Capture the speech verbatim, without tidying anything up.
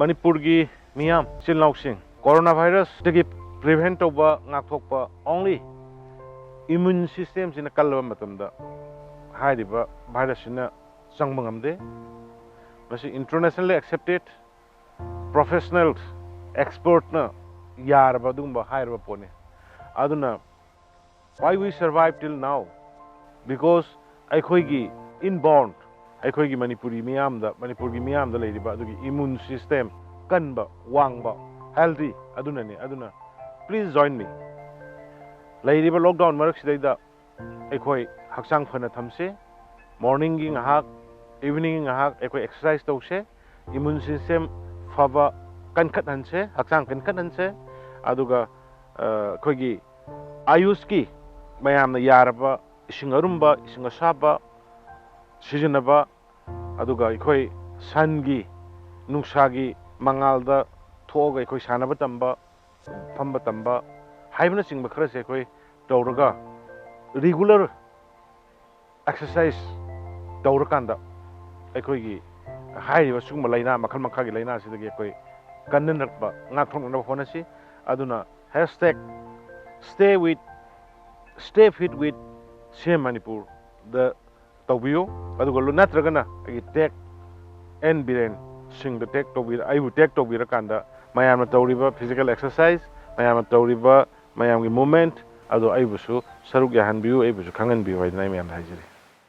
ꯃꯅꯤꯄꯨꯔꯒꯤ ꯃꯤꯌꯥꯝ, ꯏꯆꯤꯜ ꯏꯅꯥꯎꯁꯤꯡ, ꯀꯣꯔꯣꯅꯥ ꯚꯥꯏꯔꯁꯇꯒꯤ ꯄ꯭ꯔꯤꯚꯦꯟ ꯇꯧꯕ, ꯉꯥꯛꯊꯣꯛꯄ, only ꯏꯃ꯭ꯌꯨꯟ ꯁꯤꯁꯇꯦꯝꯁꯤꯅ ꯀꯜꯂꯕ ꯃꯇꯝꯗ ꯍꯥꯏꯔꯤꯕ ꯚꯥꯏꯔꯁꯁꯤꯅ ꯆꯪꯕ ꯉꯝꯗꯦ꯫ ꯃꯁꯤ ꯏꯟꯇꯔꯅꯦꯁꯅꯦꯜꯂꯤ ꯑꯦꯛꯁꯦꯞꯇꯦꯠ ꯄ꯭ꯔꯣꯐꯦꯁꯅꯦꯜ ꯑꯦꯛꯁꯄꯔꯠꯅ ꯌꯥꯔꯕ, ꯑꯗꯨꯒꯨꯝꯕ ꯍꯥꯏꯔꯕ ꯄꯣꯠꯅꯤ꯫ ꯑꯗꯨꯅ why we survive till now? Because ꯑꯩꯈꯣꯏꯒꯤ inborn, ꯑꯩꯈꯣꯏꯒꯤ ꯃꯅꯤꯄꯨꯔꯤ ꯃꯤꯌꯥꯝꯗ, ꯃꯅꯤꯄꯨꯔꯒꯤ ꯃꯤꯌꯥꯝꯗ ꯂꯩꯔꯤꯕ ꯑꯗꯨꯒꯤ ꯏꯃ꯭ꯌꯨꯟ ꯁꯤꯁꯇꯦꯝ ꯀꯟꯕ, ꯋꯥꯡꯕ, ꯍꯦꯜꯗꯤ ꯑꯗꯨꯅꯅꯤ꯫ ꯑꯗꯨꯅ please join me꯫ ꯂꯩꯔꯤꯕ ꯂꯣꯛꯗꯥꯎꯟ ꯃꯔꯛꯁꯤꯗꯩꯗ ꯑꯩꯈꯣꯏ ꯍꯛꯆꯥꯡ ꯐꯅ ꯊꯝꯁꯤ꯫ ꯃꯣꯔꯅꯤꯡꯒꯤ ꯉꯥꯏꯍꯥꯛ, ꯏꯚꯤꯅꯤꯡꯒꯤ ꯉꯥꯏꯍꯥꯛ ꯑꯩꯈꯣꯏ ꯑꯦꯛꯁꯔꯁꯥꯏꯁ ꯇꯧꯁꯦ꯫ ꯏꯃ꯭ꯌꯨꯟ ꯁꯤꯁꯇꯦꯝ ꯐꯕ ꯀꯟꯈꯠꯍꯟꯁꯦ, ꯍꯛꯆꯥꯡ ꯀꯟꯈꯠꯍꯟꯁꯦ꯫ ꯑꯗꯨꯒ ꯑ, ꯑꯩꯈꯣꯏꯒꯤ ꯑꯌꯨꯁꯀꯤ ꯃꯌꯥꯝꯅ ꯌꯥꯔꯕ ꯏꯁꯤꯡ ꯑꯔꯨꯝꯕ, ꯏꯁꯤꯡ ꯑꯁꯥꯕ ꯁꯤꯖꯤꯟꯅꯕ, ꯑꯗꯨꯒ ꯑꯩꯈꯣꯏ ꯁꯟꯒꯤ, ꯅꯨꯡꯁꯥꯒꯤ ꯃꯉꯥꯜꯗ ꯊꯣꯛꯑꯒ ꯑꯩꯈꯣꯏ ꯁꯥꯟꯅꯕ ꯇꯝꯕ, ꯐꯝꯕ ꯇꯝꯕ ꯍꯥꯏꯕꯅꯆꯤꯡꯕ ꯈꯔꯁꯦ ꯑꯩꯈꯣꯏ ꯇꯧꯔꯒ ꯔꯤꯒꯨꯂꯔ ꯑꯦꯛꯁꯔꯁꯥꯏꯁ ꯇꯧꯔꯀꯥꯟꯗ ꯑꯩꯈꯣꯏꯒꯤ ꯍꯥꯏꯔꯤꯕ ꯁꯤꯒꯨꯝꯕ ꯂꯥꯏꯅꯥ ꯃꯈꯜ ꯃꯈꯥꯒꯤ ꯂꯥꯏꯅꯥꯁꯤꯗꯒꯤ ꯑꯩꯈꯣꯏ ꯀꯟꯅꯅꯕ, ꯉꯥꯛꯊꯣꯛꯅꯅꯕ ꯍꯣꯠꯅꯁꯤ꯫ ꯑꯗꯨꯅ hashtag stay with, stay fit with CM Manipur ꯗ ꯇꯧꯕꯤꯌꯨ꯫ ꯑꯗꯨꯒ ꯂꯣ-, ꯅꯠꯇ꯭ꯔꯒꯅ ꯑꯩꯒꯤ ꯇꯦꯛ ꯑꯦꯟ ꯕꯤꯔꯦꯟ ꯁꯤꯡꯗ ꯇꯦꯛ ꯇꯧꯕꯤꯔ-, ꯑꯩꯕꯨ ꯇꯦꯛ ꯇꯧꯕꯤꯔꯀꯥꯟꯗ ꯃꯌꯥꯝꯅ ꯇꯧꯔꯤꯕ ꯐꯤꯖꯤꯀꯦꯜ ꯑꯦꯛꯁꯔꯁꯥꯏꯁ, ꯃꯌꯥꯝꯅ ꯇꯧꯔꯤꯕ ꯃꯌꯥꯝꯒꯤ ꯃꯨꯞꯃꯦꯟꯠ ꯑꯗꯣ ꯑꯩꯕꯨꯁꯨ ꯁꯔꯨꯛ ꯌꯥꯍꯟꯕꯤꯌꯨ, ꯑꯩꯕꯨꯁꯨ ꯈꯪꯍꯟꯕꯤꯌꯨ ꯍꯥꯏꯗꯅ ꯑꯩ ꯃꯌꯥꯝꯗ ꯍꯥꯏꯖꯔꯤ꯫